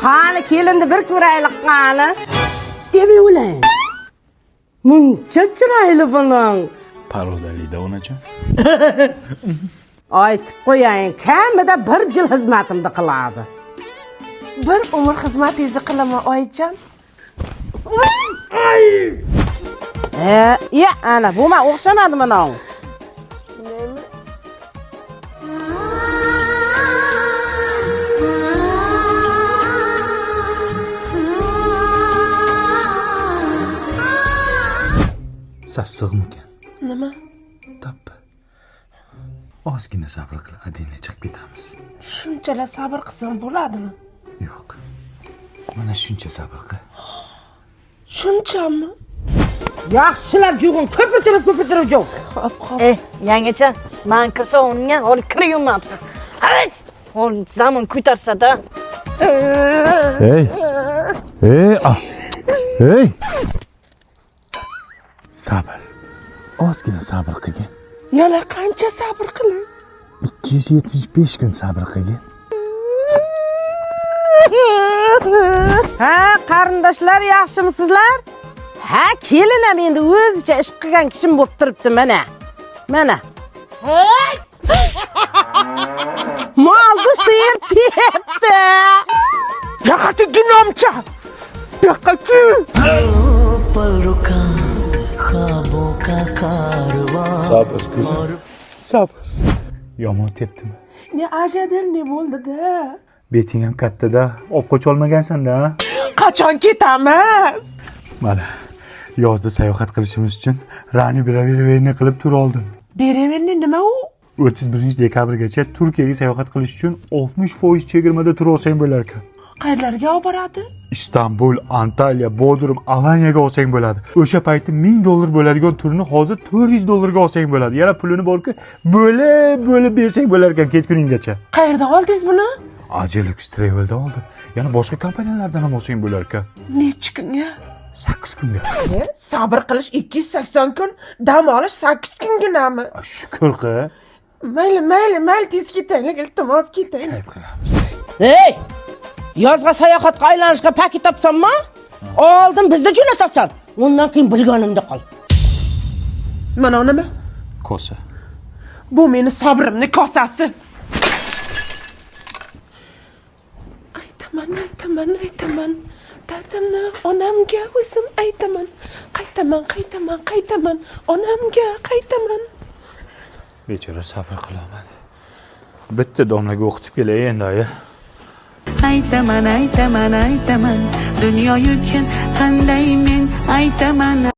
Qani kelinni bir ko'raylik qani. Deb o'lang. Muncha chiroyli buning. Parodalida onajon. Aytib qo'yayin, kamida bir yil xizmatimni qiladi. Bir umr xizmatingizni qilaman, oyijon. Ya, ana bu man o'xshamadi mana. Sassiqmikan? Nima? Tappa. Ozgina sabr qil, adina chiqib ketamiz. Shunchalar sabr qilsam bo'ladimi? Yo'q. Mana shuncha sabr qil. Shunchami? Yaxshilab yuvin, ko'pirtirib ko'pirtirib yuv. Hop, hop. Yangacha, man kirsa o'rnimga holi kira yuvmabsiz. Holi zamon ko'tarsa-da. Ey. Ey, ah. Ey. Sabr. Ozgina sabr qilgin. Yana qancha sabr qilay? 275 kun sabr qilgin. Ha, qarindoshlar yaxshimisizlar? Ha, kelin ham endi o'zicha ish qilgan kishim bo'lib turibdi mana. Mana. Molni siyir tepdi. Yo'qoti ginomcha. Yo'qoti. Sabr qil. Sabr. Yomon tepdimi? Ne ajadir ne bo'ldi-da? Beting ham katta-da, olib qocholmagansan-da. Qachon ketamiz? Mana yozda sayohat qilishimiz uchun Rani Beraverni qilib tur oldim. Beraverni nima u? 31 dekabrgacha Turkiyaga sayohat qilish uchun 60% chegirmada tur olsang bo'lar ekan. Qayerlarga olib boradi? Istanbul, Antalya, Bodrum, Alanyaga olsang bo'ladi. O'sha payti $1000 bo'ladigan turni hozir $400 ga olsang bo'ladi. Yana pulini borki, bo'lib-bo'lib bersang bo'lar ekan ketguninggacha. Qayerdan oldingiz buni? Ajelux Travel'da oldim. Yana boshqa kompaniyalardan ham olsang bo'lar ekan. Necha kunga? 8 kunga. Sabr qilish 280 kun, dam olish 8 kunginami? Shukr qil. Mayli, mayli, mayli, tez ketaylik, iltimos ketaylik. Ayb qilamiz. Ey! Yozga sayohatga aylanishga paket topsanmi? Oldin bizni jo'natasan. Undan keyin bilganimda qil. Mana nima? Kosa. Bu meni sabrimni kosasi. Aytaman, aytaman, aytaman. Dardimni onamga o'zim aytaman. Qaytaman, qaytaman, qaytaman. Onamga qaytaman. Bechora sabr qilolmadi. Bitta domlaga o'qitib kelay endi oyi. Aytaman, aytaman, aytaman. Dunyo yukin qanday men aytaman.